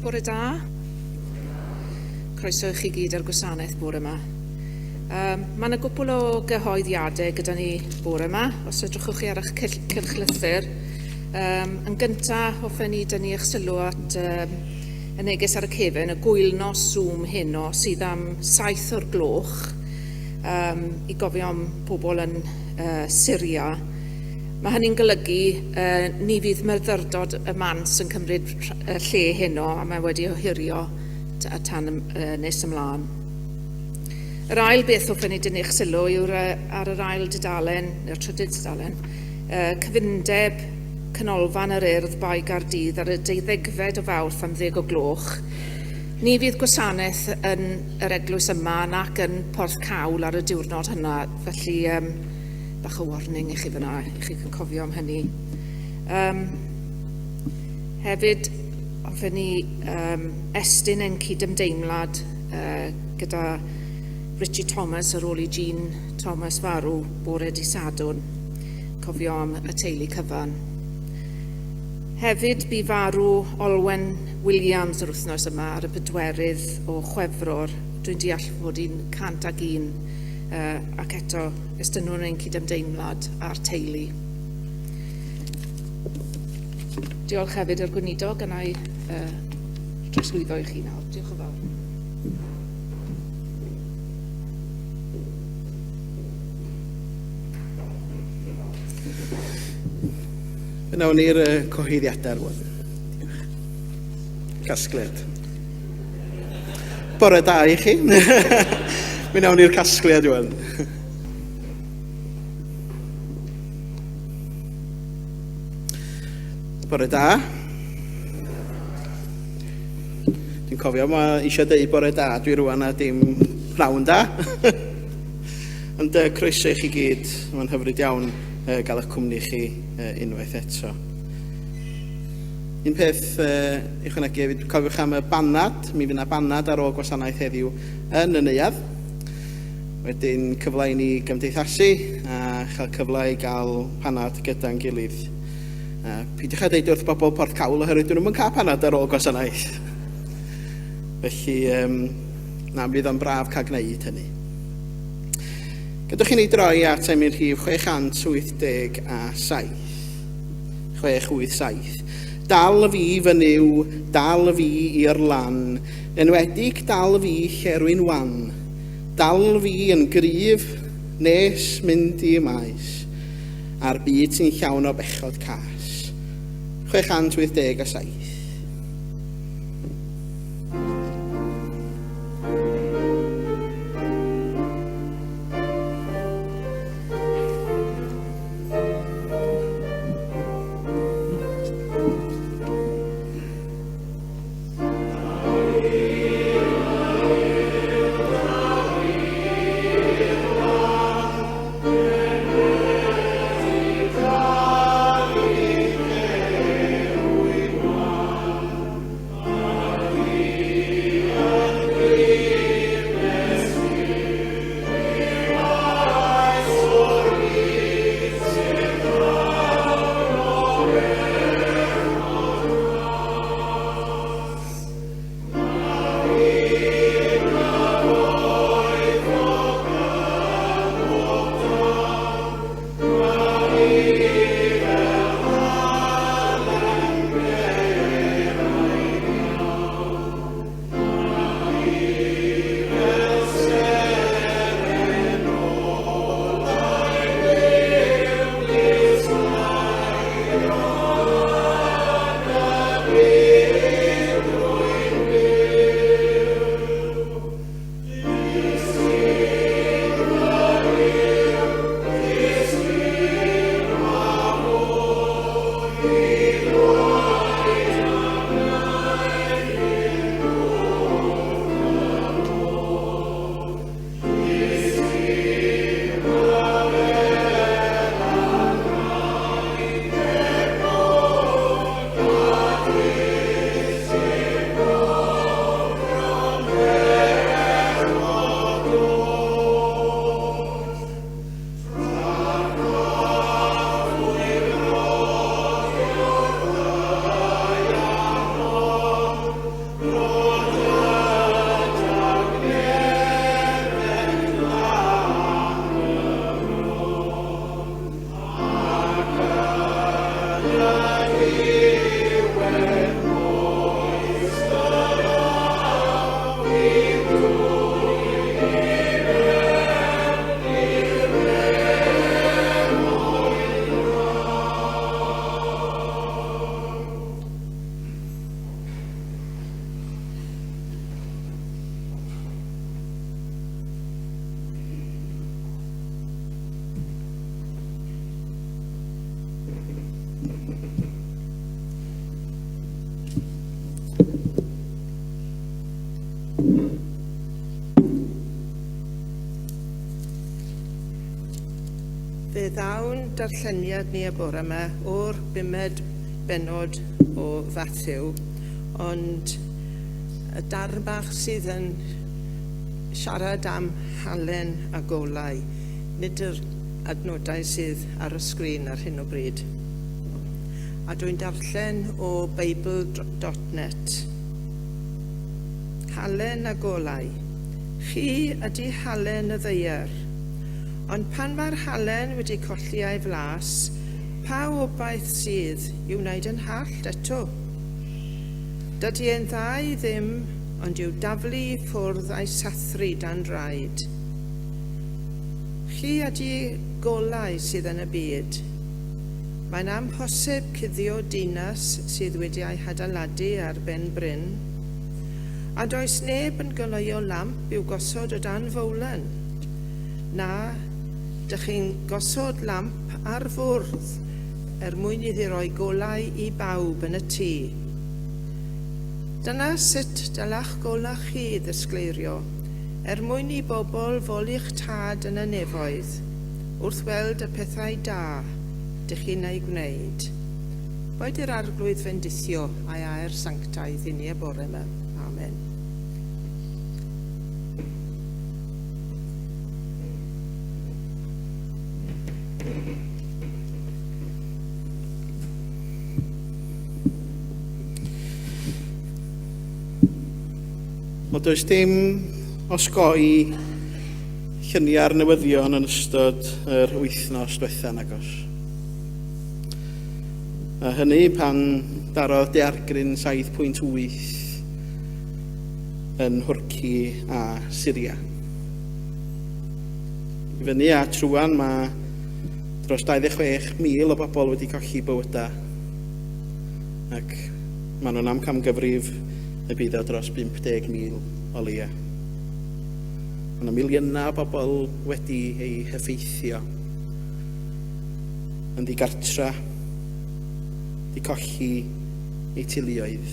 Bore da. Croeso i chi gyd ar gwasanaeth bore yma. Mae yna gwpl o gyhoeddiadau gyda ni bore yma, os edrychwch chi ar eich cylchlythyr. Yn gyntaf, hoffen ni dynnu eich sylw at y neges ar y cefn, y gwylnos Zoom heno sydd am 7 o'r gloch i gofio am pobl yn Syria. Mae hynny'n golygu ni fydd myfyrdod y mans yn cymryd lle heno a mae wedi ohirio tan nes ymlaen. Yr ail beth hoffen ni dynnu'ch sylw yw'r ar yr ail dudalen, neu'r trydydd tudalen, cyfundeb Canolfan yr Urdd Bae Gaerdydd ar y deuddegfed o Fawrth am ddeg o gloch. Ni fydd gwasanaeth yn yr eglwys yma nac yn Porth Cawl ar y diwrnod hynna, felly bach o warning i chi fyna, i chi cofio am hynny. Hefyd, hoffen ni estyn ein cydymdeimlad gyda Richie Thomas ar ôl i Jean Thomas farw bore di Sadwrn. Cofio am y teulu cyfan. Hefyd, bu farw Olwen Williams yr wythnos yma ar y 4 o Chwefror. Dwi'n deall fod hi'n 101 ac eto estynnwn ein cydymdeimlad â'r teulu. Diolch hefyd i'r gweinidog, a na i trosglwyddo i chi nawr. Diolch yn fawr. Fe wnawn ni'r cyhoeddiadau rwan. Diolch. Casgliad. Bore da i chi. Mi wnawn ni'r casgliad rwan. Bore da. Dwi'n cofio mae eisiau dweud bore da, dwi rwan a dim pnawn da. Ond croeso i chi gyd, mae'n hyfryd iawn gael eich cwmni chi unwaith eto. Un peth ychwanegu hefyd, cofiwch am y banad, mi fydd yna banad ar ôl gwasanaeth heddiw yn y neuadd. Wedyn cyfle i ni gymdeithasu a chael cyfle i gael panad gyda'n gilydd. Peidiwch â deud wrth bobl Porth Cawl oherwydd dyn nhw'n cael panad ar ôl gwasanaeth. Felly, na, mi fydd o'n braf cael gwneud hynny. Gadwch i ni droi at emyn rhif 687. 687. Dal fi fy Nuw, dal fi i'r lan, enwedig dal fi lle rwy'n wan. Dal fi yn gryf nes mynd i maes, a'r byd sy'n llawn o bechod cas. 687. Fe ddawn darlleniad ni y bore yma o'r bumed bennod o Fathew, ond y darn bach sydd yn siarad am halen a golau, nid yr adnodau sydd ar y sgrin ar hyn o bryd. A dwi'n darllen o Bible.net. Halen a golau. Chi ydy halen y ddaear. Ond pan mae'r halen wedi colli ei flas, pa obaith sydd i'w wneud yn hallt eto? Dydy e'n dda i ddim ond i'w daflu i ffwrdd a'i sathru dan draed. Chi ydy golau sydd yn y byd. Mae'n amhosib cuddio dinas sydd wedi ei hadeiladu ar ben bryn. A does neb yn goleuo lamp i'w gosod o dan fowlen. Na, dych chi'n gosod lamp ar fwrdd er mwyn iddi roi golau i bawb yn y tŷ. Dyna sut dyla'ch golau chi ddisgleirio, er mwyn i bobl foli'ch Tad yn y nefoedd wrth weld y pethau da dych chi'n eu gwneud. Boed i'r Arglwydd fendithio a'i air sanctaidd i ni y bore yma. Amen. Wel, does dim osgoi lluniau'r newyddion yn ystod yr wythnos diwetha nagos. A hynny pan darodd daeargryn 7.8 yn Nhwrci a Syria. I fyny at rwan mae dros 26,000 o bobl wedi colli bywydau ac maen nhw'n amcamgyfrif y bydd o dros 50,000 o leia. Mae yna miliynau o bobl wedi eu heffeithio yn ddigartra, wedi colli eu teuluoedd.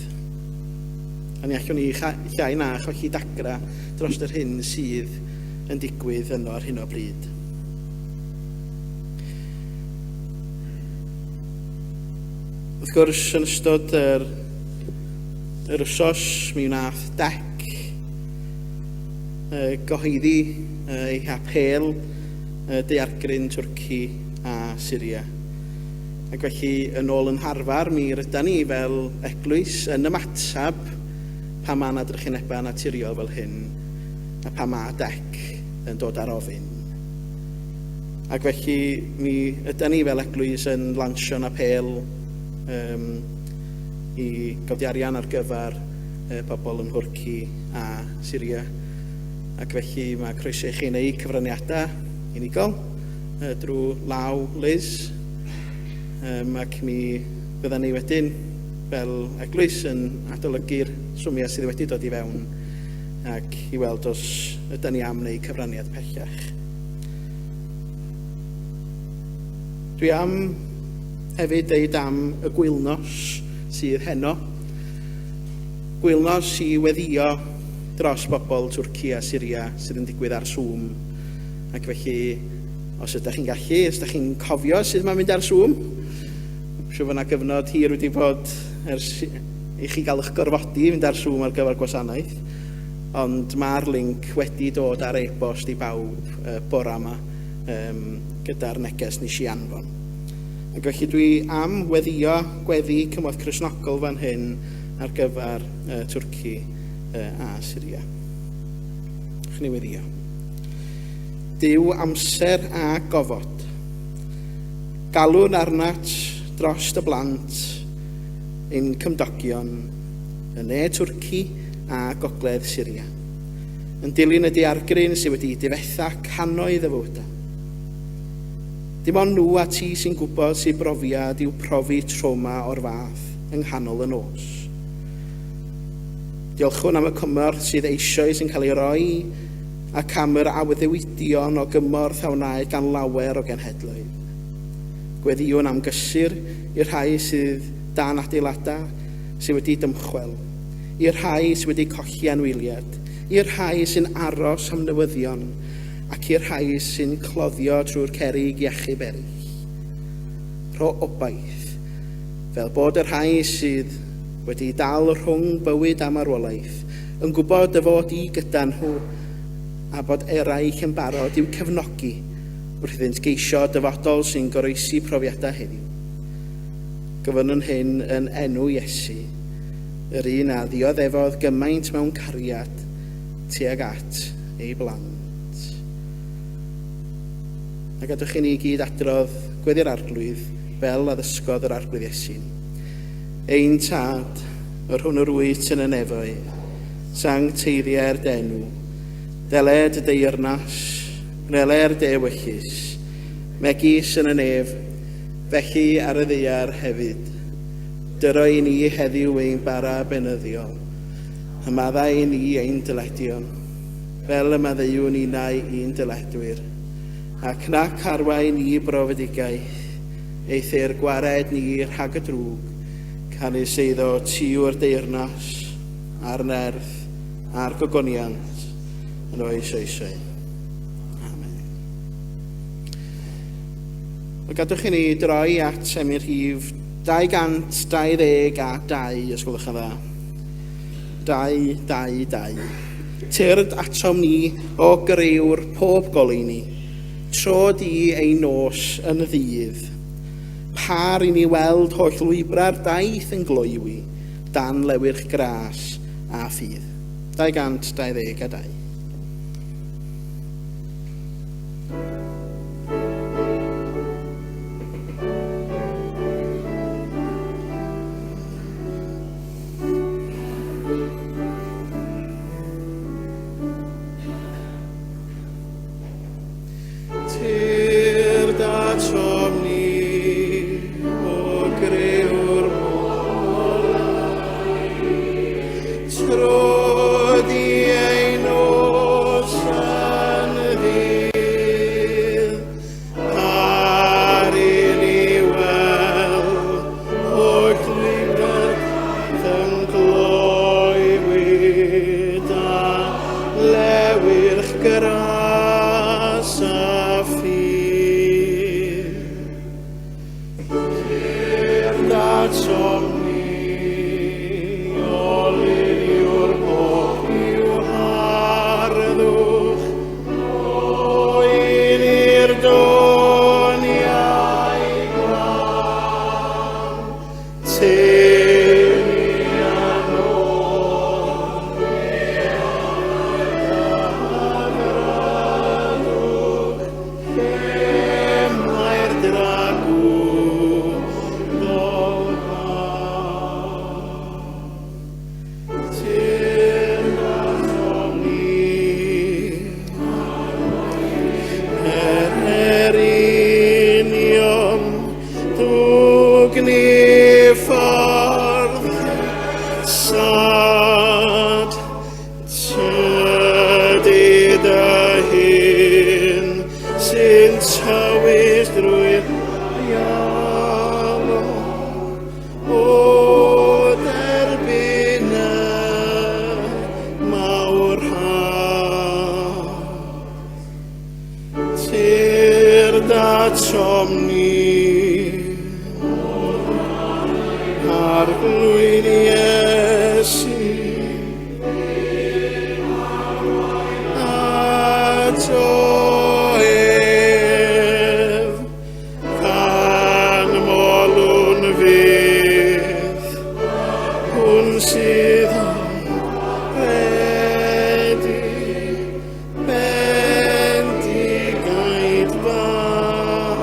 A ni allwn ni llai na cholli dagra dros yr hyn sydd yn digwydd yno ar hyn o bryd. Wrth gwrs, yn ystod yr, yr wsos, mi wnaeth DEC gyhoeddi ei hapêl daeargryn Twrci a Syria. Ac felly, yn ôl yn harfer, mi rydan ni fel eglwys yn ymateb pan mae yna drychinebau naturiol fel hyn a pan mae DEC yn dod ar ofyn. Ac felly, mi ydan ni fel eglwys yn lansio'n apêl um, i godi arian ar gyfer pobl yn Nhwrci a Syria. Ac felly mae croeso i chi wneud cyfraniadau unigol drwy law Liz. Ac mi fyddan ni wedyn fel eglwys yn adolygu'r swmiau sydd wedi dod i fewn ac i weld os ydy ni am wneud cyfraniad pellach. Dwi am hefyd deud am y gwylnos sydd heno. Gwylnos i weddio dros bobl Twrci a Syria sydd yn digwydd ar Zoom. Ac felly, os ydych chi'n gallu, os ydych chi'n cofio sut mae'n mynd ar Zoom, siŵr fod yna gyfnod hir wedi bod ers i chi gael eich gorfodi i fynd ar Zoom ar gyfer gwasanaeth, ond mae'r link wedi dod ar e-bost i bawb uh, bora yma um, gyda'r neges nes i anfon. Ac felly dwi am weddio gweddi cymorth Cristnogol fan hyn ar gyfer uh, Twrci a Syria. Chwn ni weddio. Duw amser a gofod. Galwn arnat dros dy blant ein cymdogion yn ne Twrci a gogledd Syria. Yn dilyn y daeargryn sydd wedi difetha cannoedd o fywydau. Dim ond nhw a ti sy'n gwybod sut brofiad yw profi trawma o'r fath yng nghanol y nos. Diolchwn am y cymorth sydd eisoes yn cael ei roi ac am yr addewidion o gymorth a wnaed gan lawer o genhedloedd. Gweddïwn am gysur i'r rhai sydd dan adeiladau sydd wedi dymchwel, i'r rhai sydd wedi colli anwyliad, i'r rhai sy'n aros am newyddion, ac i'r rhai sy'n cloddio trwy'r cerrig i achub eraill. Rho obaith, fel bod y rhai sydd wedi dal rhwng bywyd a marwolaeth yn gwybod dy fod di gyda nhw a bod eraill yn barod i'w cefnogi wrth iddynt geisio dyfodol sy'n goroesi profiadau heddiw. Gofynnwn hyn yn enw Iesu, yr un a ddioddefodd gymaint mewn cariad tuag at ei blant. A gadwch i ni gyd adrodd gweddi'r Arglwydd fel a ddysgodd yr Arglwydd Iesu. Ein Tad, yr hwn yr wyt yn y nefoedd, sancteiddier d'enw, deled dy deyrnas, gwneler dy ewyllys, megis yn y nef, felly ar y ddaear hefyd. Dyro i ni heddiw ein bara beunyddiol, a maddau i ni ein dyledion, fel y maddeuwn ninnau i'n dyledwyr, ac nac arwain ni i brofedigaeth, eithr gwared ni rhag y drwg, canys eiddo ti yw'r deyrnas, a'r nerth, a'r gogoniant, yn oes oesoedd. Amen. Wel, gadwch i ni droi at emyn rhif 222, os gwelwch yn dda. 2, 2, 2. Tyrd atom ni, o grëwr pob goleuni. Tro di ein nos yn ddydd. Par i ni weld holl lwybrau'r daith yn gloywi, dan lewyrch gras a ffydd. 222. Tyrd atom ni, o grëwr Tro di ei nos yn ddydd, ar i ni weld holl lwybr yn gloywi a lewyrch gras a ffydd. Tyrd atom ni, oleuwr pob rhyw harddwch, oen i'r doniau glân. Tyn i annog Lle mae'r dragwyddol fawr? Tyrd atom ni, er union dwg ni ffordd sad. Tydi dy hun sy'n tywys drwy'r ialwch o dderbyn y mawr rhad. Tyrd atom ni, Arglwydd Iesu, Ato ef, canmolwn fyth, hwn sydd yn rhedeg bendigaid fawr.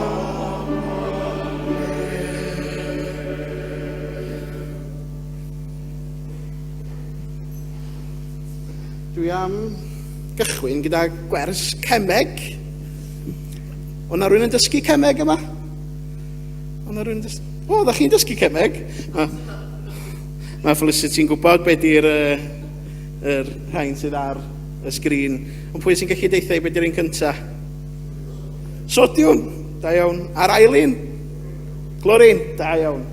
Dwi am gychwyn gyda gwers cemeg. O na rhywun yn dysgu cemeg yma? O na rhywun yn dysgu... O, ddech chi'n dysgu cemeg? Mae, mae Felicity'n gwybod beth di'r uh, er rhain sydd ar y sgrin. Ond pwy sy'n gallu deitha i beth di'r un cynta? Sodiwm! Da iawn. A'r ail un? Clorin! Da iawn.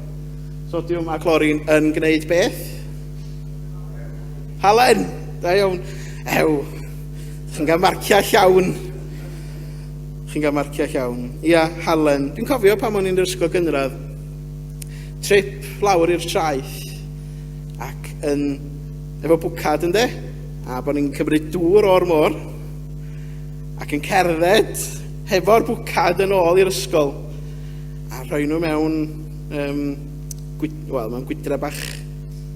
Sodiwm a clorin yn gwneud beth? Halen! Da iawn. Ew, chi'n cael marciau llawn. Chi'n cael marciau llawn. Ia, halen. Dwi'n cofio pan o'n i'n yr ysgol gynradd, trip lawr i'r traeth ac yn efo bwcad ynde, a bod ni'n cymryd dŵr o'r môr ac yn cerdded hefo'r bwcad yn ôl i'r ysgol a rhoi nhw mewn um, gwyd, well, mewn gwydra bach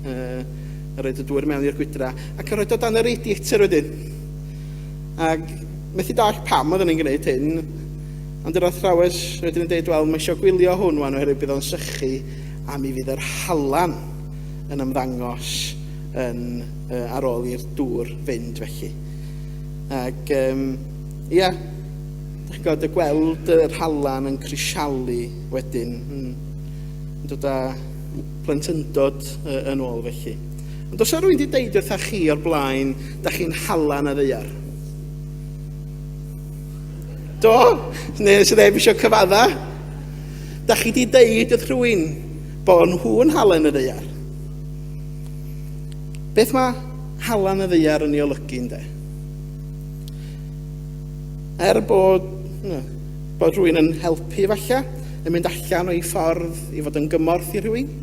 uh, a rhoi y dŵr mewn i'r gwydra ac yn rhoi o dan y radiator wedyn. Ac methu dallt pam oedden ni'n gwneud hyn, ond yr athrawes wedyn yn dweud, wel, mae eisiau gwylio hwn wan oherwydd bydd o'n sychu a mi fydd yr halan yn ymddangos yn, uh, ar ôl i'r dŵr fynd felly. Ac um, ia, dych chi'n gwybod, y gweld yr halan yn crisialu wedyn, yn, yn dod â plentyndod uh, yn ôl felly. Ond os yna rhywun wedi deud wrtha chi o'r blaen, da chi'n halan y ddaear? Do? Neu sydd neb eisiau cyfadda? Da chi wedi deud wrth rhywun bod nhw'n halen y ddaear? Beth mae halan y ddaear yn ei olygu, ynde? Er bod, no, bod rhywun yn helpu falle, yn mynd allan o'i ffordd i fod yn gymorth i rhywun.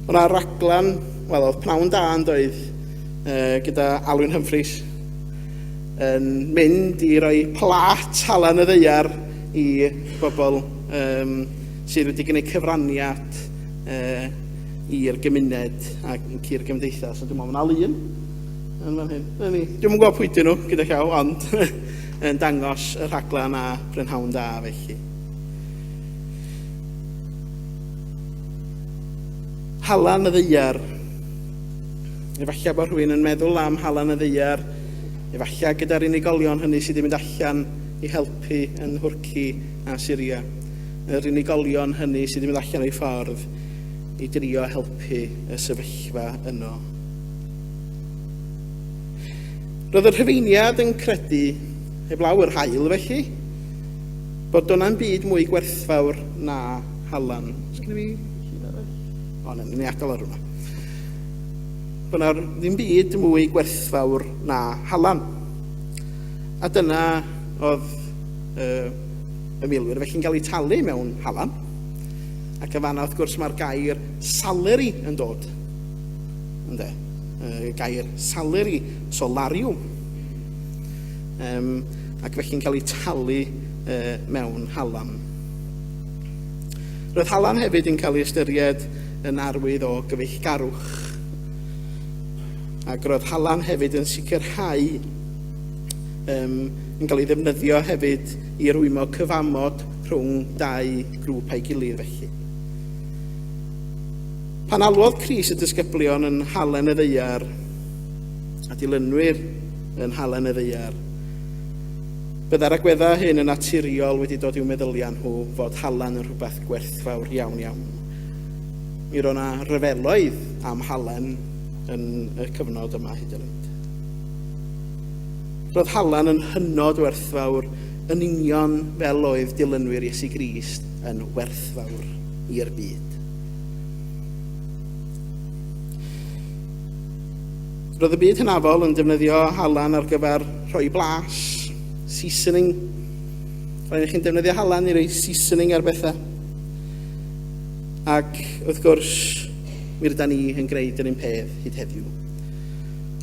O'na raglen, wel oedd Pnawn Da yn doedd, uh, gyda Alwyn Humphreys, yn mynd i roi plat halan y ddeiar i bobl um, sydd wedi gwneud cyfraniad uh, i'r gymuned ac i'r gymdeithas. A dwi'n meddwl, mae yna lun yn fan hyn. Dyna ni. Dwi'm yn gwybod pwy dyn nhw gyda llaw, ond yn dangos y rhaglen a prynhawn da felly. Halan y ddaear. Efallai bod rhywun yn meddwl am halan y ddaear, efallai gyda'r unigolion hynny sydd wedi mynd allan i helpu yn Nhwrci a Syria. Yr unigolion hynny sydd wedi mynd allan o'i ffordd i drio helpu y sefyllfa yno. Roedd y Rhufeiniad yn credu, heblaw yr haul felly, bod do'n byd mwy gwerthfawr na halan. Os gen i fi llun arall? O, na, ni adael ar hwnna. Bod na ddim byd mwy gwerthfawr na halan. A dyna oedd uh, y milwyr felly'n cael eu talu mewn halan. Ac yn fanna, wrth gwrs, mae'r gair salary yn dod. Ynde? Y gair salary, solarium. Um, ac felly'n cael eu talu uh, mewn halan. Roedd halan hefyd yn cael ei ystyried yn arwydd o gyfeillgarwch. Ac roedd halan hefyd yn sicrhau um, yn cael ei ddefnyddio hefyd i rwymo cyfamod rhwng dau grŵp a'i gilydd felly. Pan alwodd Crist y disgyblion yn halen y ddaear a dilynwyr yn halen y ddaear, Byddai'r agweddau hyn yn naturiol wedi dod i'w meddyliau nhw fod halen yn rhywbeth gwerthfawr iawn iawn. Mi roedd yna ryfeloedd am halen yn y cyfnod yma hyd yn oed. Roedd halen yn hynod werthfawr yn union fel oedd dilynwyr Iesu Grist yn werthfawr i'r byd. Roedd y byd hynafol yn defnyddio halan ar gyfer rhoi blas, seasoning. Roedd chi'n defnyddio halan i roi seasoning ar bethau. Ac wrth gwrs, mi rydan ni yn gwneud yr un peth hyd heddiw.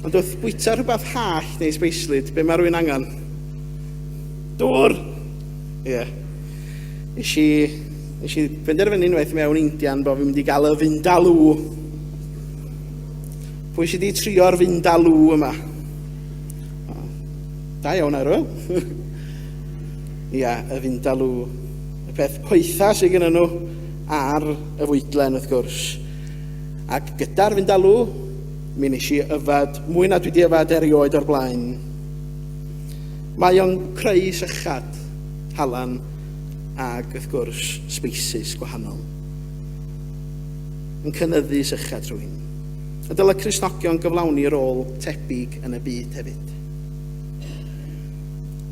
Ond wrth bwyta rhywbeth hallt neu sbeislyd, be mae rhywun angen? Dŵr! Ie. Yeah. Nes i, nes i benderfynu unwaith mewn Indian bod fi'n mynd i gael y Vindaloo. Pwy sydd wedi trio'r Vindaloo yma? Da iawn, Arwel. Ia, y Vindaloo. Y peth poetha sydd gen nhw ar y fwydlen, wrth gwrs. Ac gyda'r Vindaloo, mi nes i yfad mwy na dwi wedi yfad erioed o'r blaen. Mae o'n creu sychad, halan, ac wrth gwrs, species gwahanol. Yn cynyddu sychad rhywun. A dylai Cristnogion gyflawni rôl tebyg yn y byd hefyd.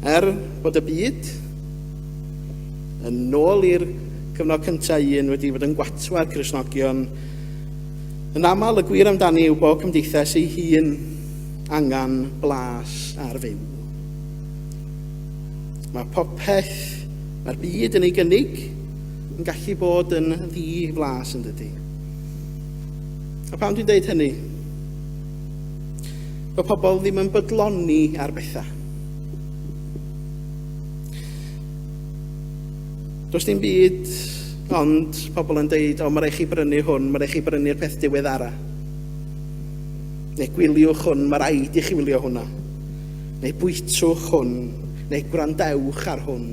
Er bod y byd yn ôl i'r cyfnod cyntaf un wedi bod yn gwatwar Cristnogion, yn aml y gwir amdani yw bod cymdeithas ei hun angen blas ar fyw. Mae popeth mae'r byd yn ei gynnig yn gallu bod yn ddi-flas yn dydy. A pam dwi'n deud hynny? Bod pobl ddim yn bodloni ar bethau. Does dim byd ond pobl yn deud, o, mae rhaid chi brynu hwn, mae rhaid chi brynu'r peth diweddara. Neu gwyliwch hwn, mae rhaid i chi wylio hwnna. Neu bwytwch hwn, neu gwrandewch ar hwn.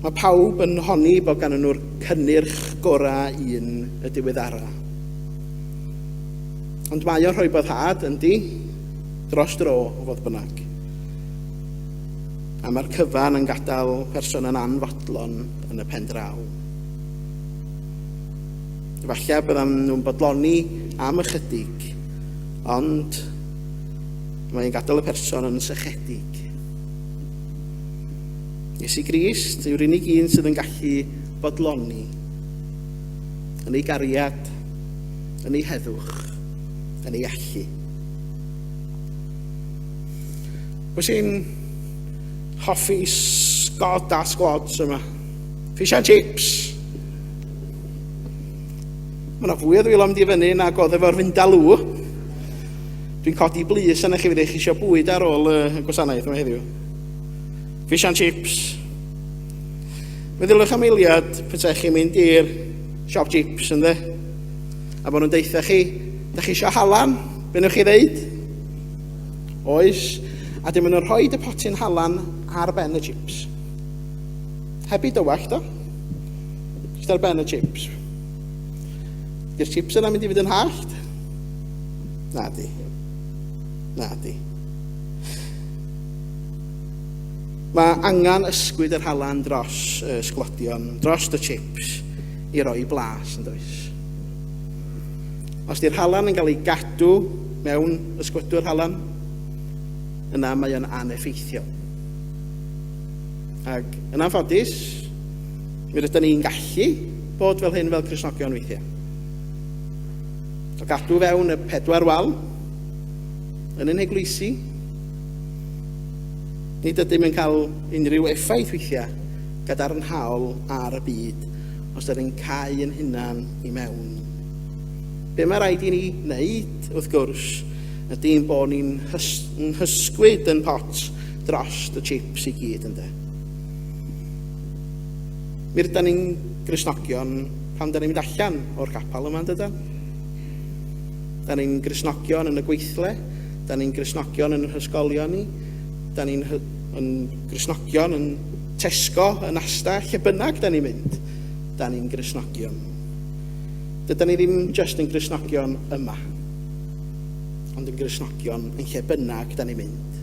Mae pawb yn honni bod gan nhw'r cynnyrch gorau un y diweddara. Ond mae o'n rhoi boddhad, yndi, dros dro, fodd bynnag. A mae'r cyfan yn gadael person yn anfodlon yn y pen draw. Efallai byddan nhw'n bodloni am ychydig, ond mae'n gadael y person yn sychedig. Iesu Grist yw'r unig un sydd yn gallu bodloni yn ei gariad, yn ei heddwch, yn ei allu. Pwy sy'n hoffi sgod a sglods yma? Fish and chips! Mae yna fwy o ddwylo mynd i fyny nag oedd efo'r Vindaloo. Dwi'n codi blys yna chi fydd eich eisiau bwyd ar ôl y gwasanaeth yma heddiw. Fish and chips. Meddyliwch am eiliad petai chi'n mynd i'r siop chips ynddo? A bod nhw'n deutha chi, da chi eisiau halan? Be newch chi ddeud? Oes. A dim nhw'n rhoi y potyn halan ar ben y chips. Heb i dywallt o. Just ar ben y chips. Di'r chips yna mynd i fynd yn hallt? Na di. Na di. Mae angen ysgwyd yr halan dros y sglodion, dros y chips, i roi blas yn does. Os di'r halan yn cael ei gadw mewn ysgwydwr halan, yna mae o'n aneffeithiol. Ac yn anffodus, mi rydyn ni'n gallu bod fel hyn fel Cristnogion weithiau. O gadw fewn y pedwar wal, yn ein heglwysi, nid ydym yn cael unrhyw effaith weithiau gadarnhaol ar y byd os ydym ni'n cau yn hunan i mewn. Be mae rhaid i ni wneud, wrth gwrs, ydy ein bod ni'n hys hysgwyd yn pot dros y chips i gyd, ynde. Mi rydan ni'n Gristnogion pan da ni'n mynd allan o'r capel yma, yndydan? Da ni'n Gristnogion yn y gweithle, da ni'n Gristnogion yn yr hysgolion ni, da ni'n yn Gristnogion yn Tesco, yn Asda, lle bynnag da ni'n mynd, da ni'n Gristnogion. Dydan ni ddim jyst yn Gristnogion yma, ond yn Gristnogion yn lle bynnag da ni'n mynd.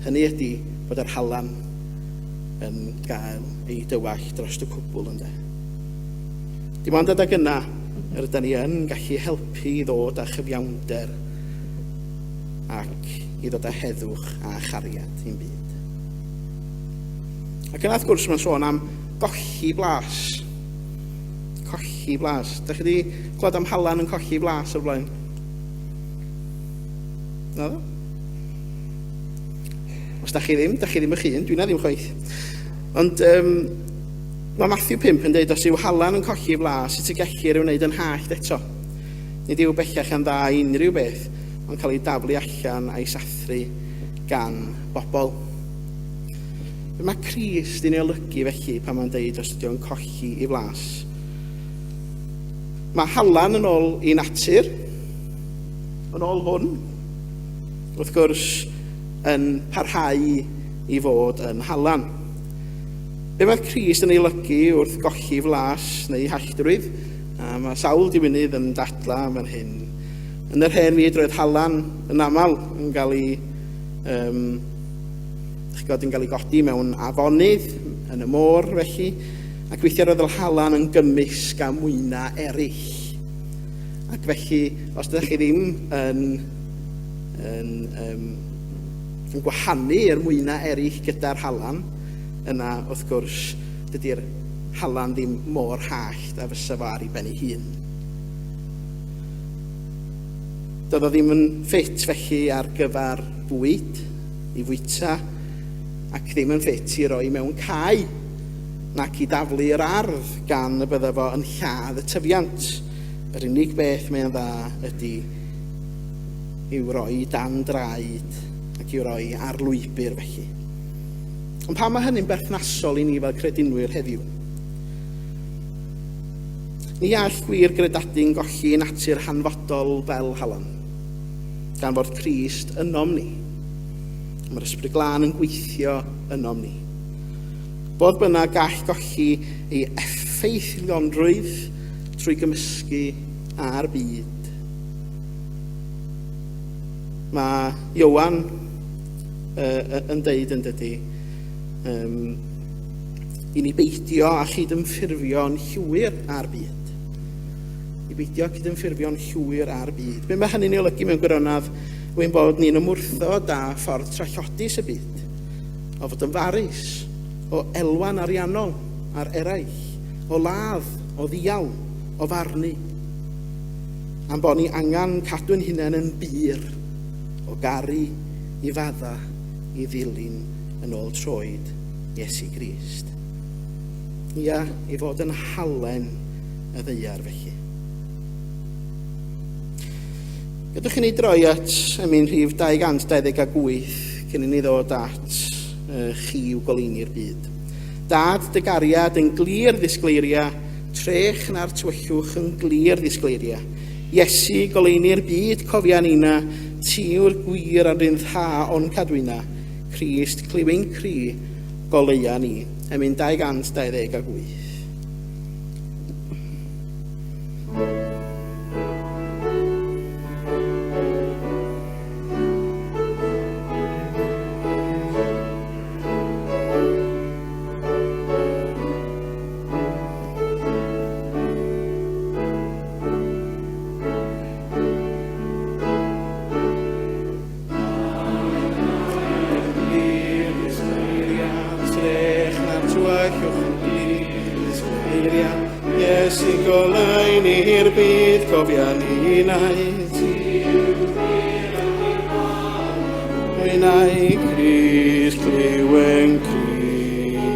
Hynny ydy bod yr halan yn gael ei dywallt dros y cwbl ynde. Dim ond adeg yna yr ydyn ni yn gallu helpu i ddod â chyfiawnder ac i ddod â heddwch a chariad i'n byd. Ac yna wrth gwrs mae'n sôn am golli blas. Colli blas. Da chi wedi clywed am halan yn colli blas o'r blaen? Na ddo? Os da chi ddim, da chi ddim eich hun, dwi'n ddim chwaith. Ond um, mae Matthew 5 yn dweud, os yw halan yn colli flas, sut y gellir ei wneud yn hallt eto? Nid yw bellach yn dda i unrhyw beth, ond cael ei daflu allan a'i sathru gan bobl. Be mae Crist yn ei olygu felly pan mae'n deud os ydy o'n colli i flas? Mae halan yn ôl i natur, yn ôl hwn, wrth gwrs, yn parhau i fod yn halan. Be mae Crist yn ei olygu wrth golli flas neu halltrwydd? A mae sawl diwinydd yn dadla am fan hyn. Yn yr hen fyd roedd halan yn aml yn cael ei um, gwybod, yn cael ei godi mewn afonydd, yn y môr felly, ac weithiau roedd yr halan yn gymysg â mwyna eraill. Ac felly, os ydych chi ddim yn, yn, um, yn gwahanu yr mwyna eraill gyda'r halan, yna, wrth gwrs, dydy'r halan ddim mor hallt a fysa fo ar ei ben ei hun. Doedd o ddim yn ffit felly ar gyfer bwyd. i fwyta ac ddim yn ffit i roi mewn cae nac i daflu i'r ardd gan y bydda fo yn lladd y tyfiant. Yr unig beth mae'n dda ydy i'w roi dan draed ac i'w roi ar lwybr felly. Ond pam mae hynny'n berthnasol i ni fel credinwyr heddiw? Ni all gwir gredadu'n golli natur hanfodol fel halan, gan fod Crist ynom ni. Mae'r Ysbryd Glân yn gweithio ynom ni. Fodd bynnag, gall golli ei effeithlonrwydd trwy gymysgu â'r byd. Mae Iowan yn deud yn dydy, um, i ni beidio â chydymffurfio'n llwyr â'r byd. I beidio cydymffurfio'n llwyr â'r byd. Be mae hynny'n ei olygu mewn gwirionedd yw ein bod ni'n ymwrthod â ffordd trallodus y byd, o fod yn farus, o elwa'n ariannol ar eraill, o ladd, o ddial, o farnu. Am bod ni angen cadw'n hunain yn bur, o garu, i fadda, i ddilyn yn ôl troed Iesu Grist. Ia, i fod yn halen y ddaear felly. Gadwch i ni droi at emyn rhif 228 cyn i ni ddod at chi yw goleuni'r byd. Dad dy gariad yn glir ddisgleiria, trech na'r tywyllwch yn glir ddisgleiria. Iesu, goleuni'r byd, cofia nina, ti yw'r gwir a'r ryddha o'n cadwyna. Crist, clyw ein cri, goleua ni. Emyn 228. Iesu goleuni'r byd, cofia ninnau ti. Mwynau Crist, clyw ein cri,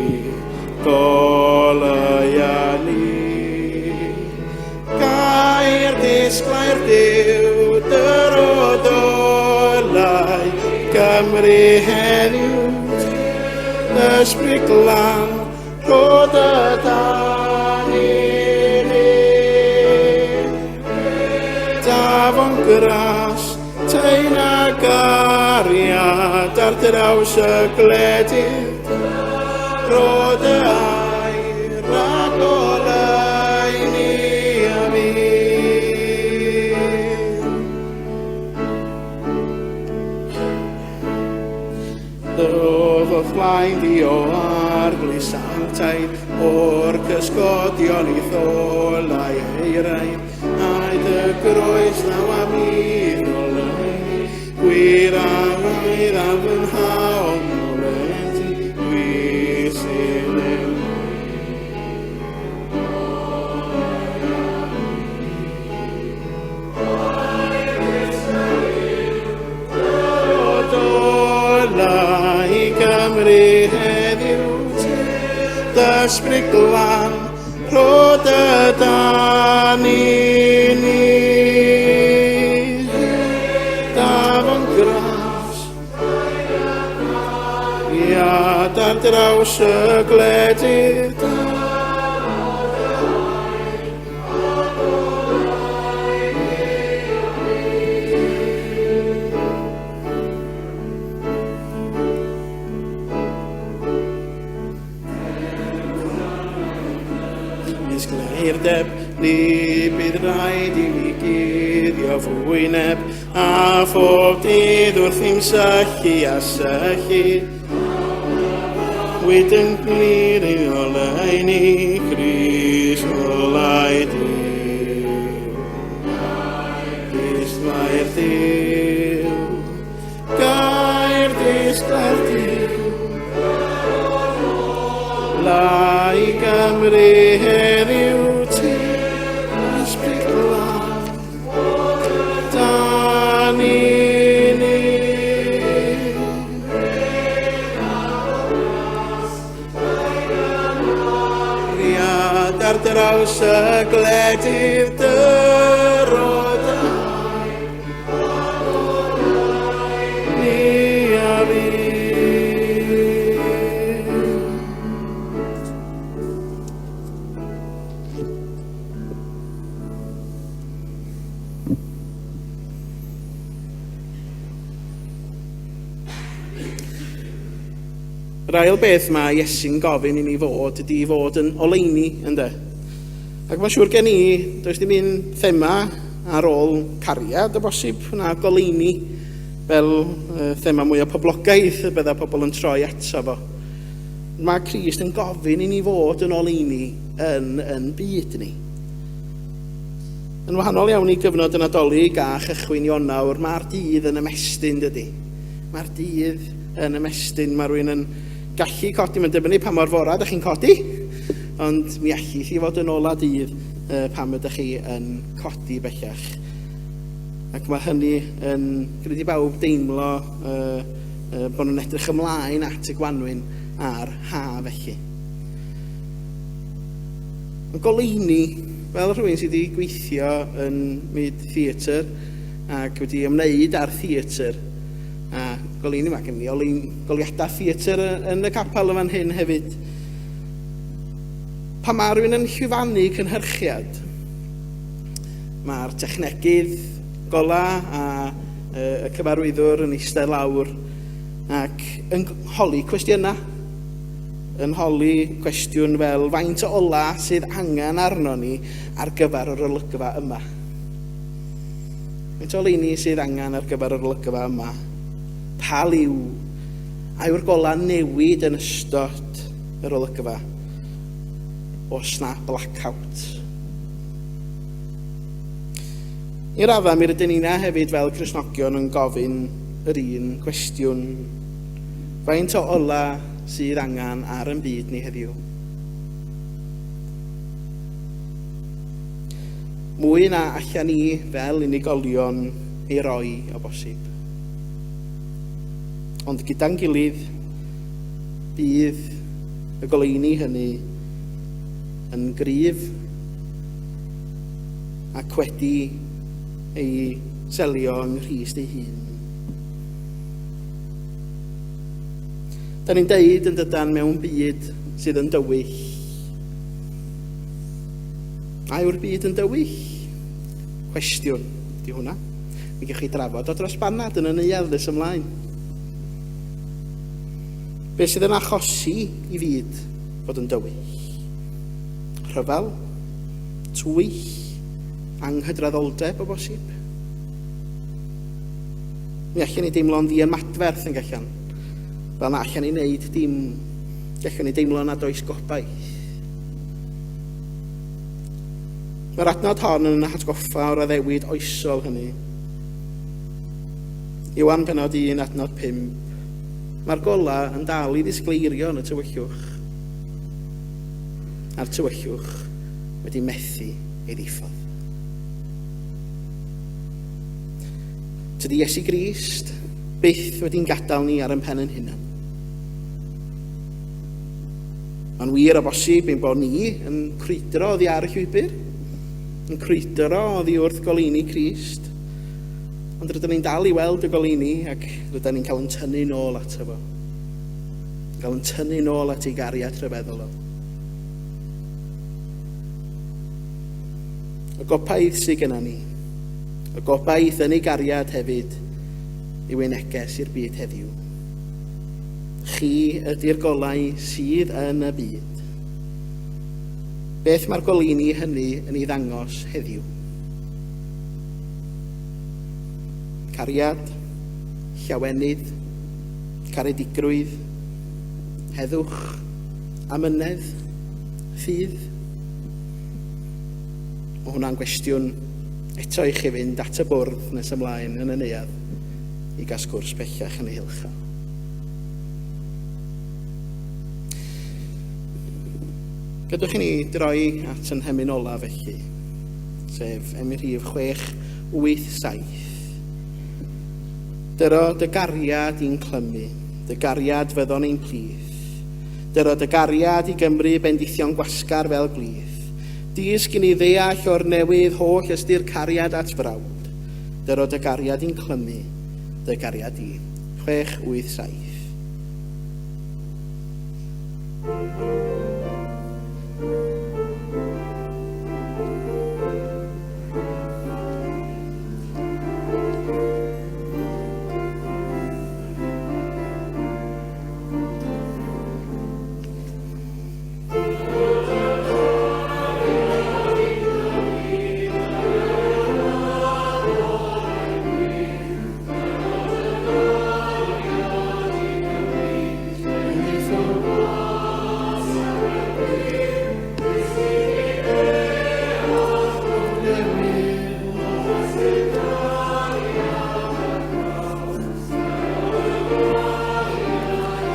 goleua ni. Gair disglair Duw, dyr o dolau, Gymru heddiw, ysbryd glân, rhod y dan i ni. Dafon gras, tein a gariad ar draws y gwledydd, rhod y air a goleuni a fi. Ddodd o'th flaen di o arglwydd sanctaidd, o'r cysgodion i ddolau eiraidd, a'i dy groes naw a mi ddolau, gwir angaidd am fy nhaon oleti, gwir sy'n ei I Gymru heddiw, dysbryd glân, rho dy dan i ni. Dafon gras, iad ar draws y gwledydd. Disgleirdeb, ni bydd rhaid i mi guddio fy wyneb, a phob dydd wrth i'm syllu a syllu. Wyd yn glir i oleuni Crist olau Duw. Disglair Duw, gair disglair Duw. Lai Gymru heddiw ti, ysbryd glân, dan i ni. ar draws y gwledydd dyrod ni a fi. Yr ail beth mae Iesu'n gofyn i ni fod ydy i fod yn oleuni, ynde? Ac mae'n siŵr gen i, does dim un thema ar ôl cariad o bosib na goleuni fel thema mwyaf poblogaidd y bydda pobl yn troi ato fo. Mae Crist yn gofyn i ni fod yn oleuni yn yn byd ni. Yn wahanol iawn i gyfnod y Nadolig a chychwyn Ionawr, mae'r dydd yn ymestyn, dydy. Mae'r dydd yn ymestyn, mae rhywun yn gallu codi, mae'n dibynnu pa mor fora ydych chi'n codi, ond mi allu chi fod yn ola dydd pam ydych chi yn codi bellach. Ac mae hynny yn gwneud i bawb deimlo uh, uh, bod nhw'n edrych ymlaen at y gwanwyn a'r ha felly. Mae goleuni, fel rhywun sydd wedi gweithio yn myd theatr ac wedi ymwneud â'r theatr, a goleuni, mae gen i oleun, goliadau theatr yn y capel yn fan hyn hefyd. Pan mae rhywun yn llwyfannu cynhyrchiad, mae'r technegydd gola a y cyfarwyddwr yn eistedd lawr ac yn holi cwestiynau. Yn holi cwestiwn fel faint o ola sydd angen arno ni ar gyfer yr olygfa yma? Faint o oleuni sydd angen ar gyfer yr olygfa yma? Pa liw? A yw'r golau newid yn ystod yr olygfa? Oes na blackout? I raddau, mi rydyn ni'na hefyd fel Cristnogion yn gofyn yr un cwestiwn. Faint o ola sydd angen ar yn byd ni heddiw? Mwy na allan ni fel unigolion ei roi o bosib. Ond gyda'n gilydd, bydd y goleuni hynny yn gryf ac wedi ei selio yng Nghrist ei hun. Da ni'n deud yn dydan mewn byd sydd yn dywyll. A yw'r byd yn dywyll? Cwestiwn, di hwnna. Mi gewch chi drafod o dros banad yn y neuadd nes ymlaen. Be sydd yn achosi i fyd fod yn dywyll? Rhyfel? Twyll? Anghydraddoldeb o bosib? Mi allan ni deimlo'n ddiymadferth yn gallan. Fel na allan ni wneud dim. Gallwn ni deimlo nad oes gobaith. Mae'r adnod hon yn hatgoffa o'r addewid oesol hynny. Iwan penod 1 adnod 5. Mae'r golau yn dal i ddisgleirio yn y tywyllwch. A'r tywyllwch wedi methu ei ddiffodd. Tydi Iesu Grist byth wedi'n gadael ni ar ein pen ein hunain. Mae'n wir o bosib ein bod ni yn crwydro oddi ar y llwybr, yn crwydro oddi wrth goleuni Crist, ond rydyn ni'n dal i weld y goleuni ac rydyn ni'n cael yn tynnu nôl ato fo. Cael yn tynnu nôl at ei gariad rhyfeddol o. Y gobaith sydd gennym ni, y gobaith yn ei gariad hefyd, yw ei neges i'r byd heddiw. Chi ydy'r golau sydd yn y byd. Beth mae'r goleuni hynny yn ei ddangos heddiw? Cariad, llawenydd, caredigrwydd, heddwch, amynedd, ffydd? Mae hwnna'n gwestiwn eto i chi fynd at y bwrdd nes ymlaen yn y neuadd i gael sgwrs pellach yn ei hylch. Gadwch i ni droi at yn hemyn olaf felly, sef emyn rhif 6, 8, 7. Dyro dy gariad i'n clymu, dy gariad fyddon ein plith. Dyro dy gariad i Gymru bendithion gwasgar fel gwlith. Dysg i ni ddeall o'r newydd holl ystyr cariad at frawd. Dyro dy gariad i'n clymu, dy gariad i. 6, 8, 7.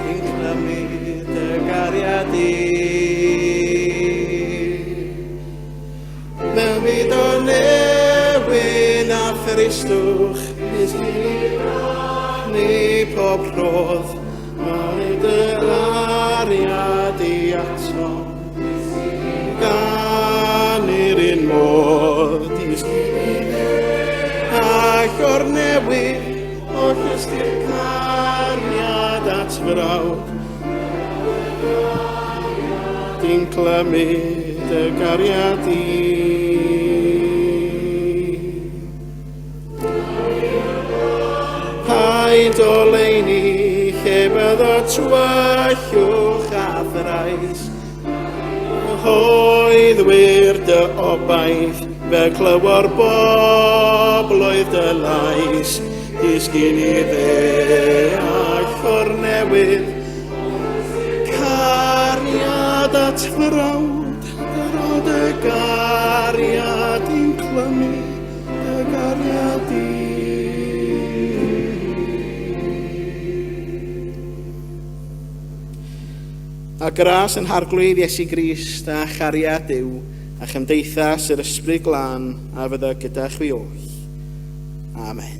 Yn clymu dy gariad i. Mewn byd o newyn a thristwch, ni pob rhodd, mae dy ariad i ato. Gan i'r un modd, ac o'r newydd, o ystyr cariad at frawd. Di'n clymu dy gariad i. Paid o leini lle byddo twyllwch a thrais. Hoeddwyr dy obaith, fe clywo'r bobloedd dy lais. Disgyn i ddeall o'r newydd, cariad at frawd, dyro dy gariad i'n clymu, dy gariad i. A gras yn Harglwydd Iesu Grist a chariad Duw a chymdeithas yr Ysbryd Glân a fyddo gyda chwi oll. Amen.